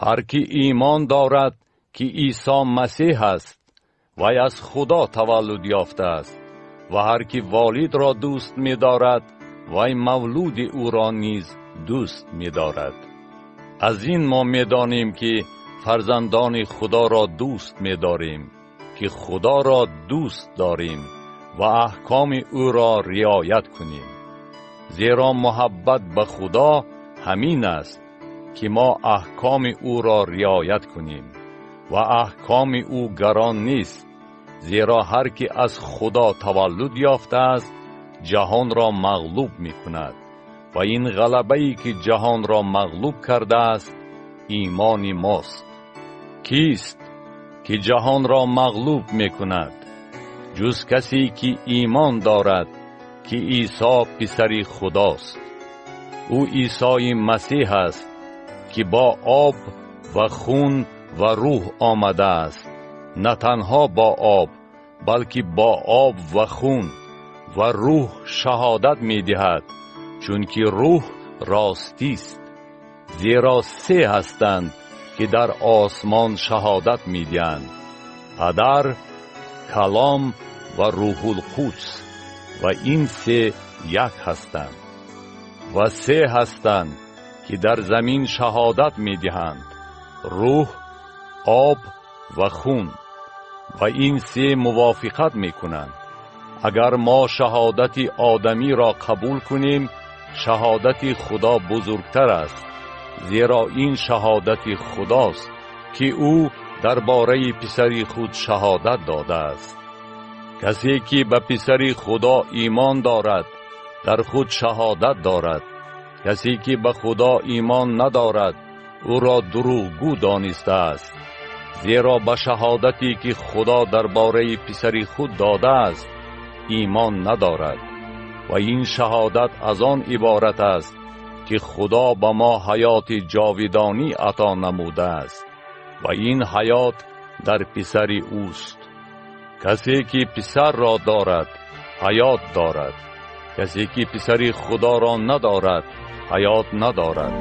Ҳар ки имон дорад, ки Исо Масеҳ аст, вай аз Худо таваллуд ёфтааст, ва ҳар ки волидро дӯст медорад, вай мавлуди ӯро низ дӯст медорад. Аз ин мо медонем, ки фарзандони Худоро дӯст медорем, ки Худоро дӯст дорем ва аҳкоми ӯро риоят кунем. Зеро муҳаббат ба Худо ҳамин аст, ки мо аҳкоми ӯро риоят кунем, ва аҳкоми ӯ гарон нест, зеро ҳар ки аз Худо таваллуд ёфтааст, ҷаҳонро мағлуб мекунад, ва ин ғалабае ки ҷаҳонро мағлуб кардааст, имони мост. Кист ки ҷаҳонро мағлуб мекунад, ҷуз касе ки имон дорад, ки Исо писари Худост? Ӯ Исои Масеҳ аст, ки бо об ва хун ва рӯҳ омадааст, на танҳо бо об, балки бо об ва хун, ва рӯҳ шаҳодат медиҳад, чунки рӯҳ ростист. Зеро се ҳастанд, ки дар осмон шаҳодат медиҳанд: Падар, Калом ва Рӯҳулқудс, ва ин се як ҳастанд. Ва се ҳастанд, ки дар замин шаҳодат медиҳанд: рӯҳ, об ва хун, ва ин се мувофиқат мекунанд. Агар мо шаҳодати одамиро қабул кунем, шаҳодати Худо бузургтар аст, зеро ин шаҳодати Худост, ки ӯ дар бораи писари худ шаҳодат додааст. Касе ки ба писари Худо имон дорад, дар худ шаҳодат дорад. Касе ки ба Худо имон надорад, ӯро дурӯғгӯ донистааст, зеро ба шаҳодате ки Худо дар бораи писари худ додааст, имон надорад. Ва ин шаҳодат аз он иборат аст, ки Худо ба мо ҳаёти ҷовидонӣ ато намудааст, ва ин ҳаёт дар писари ӯст. Касе ки писарро дорад, ҳаёт дорад. Касе ки писари Худоро надорад, ҳаёт надорад.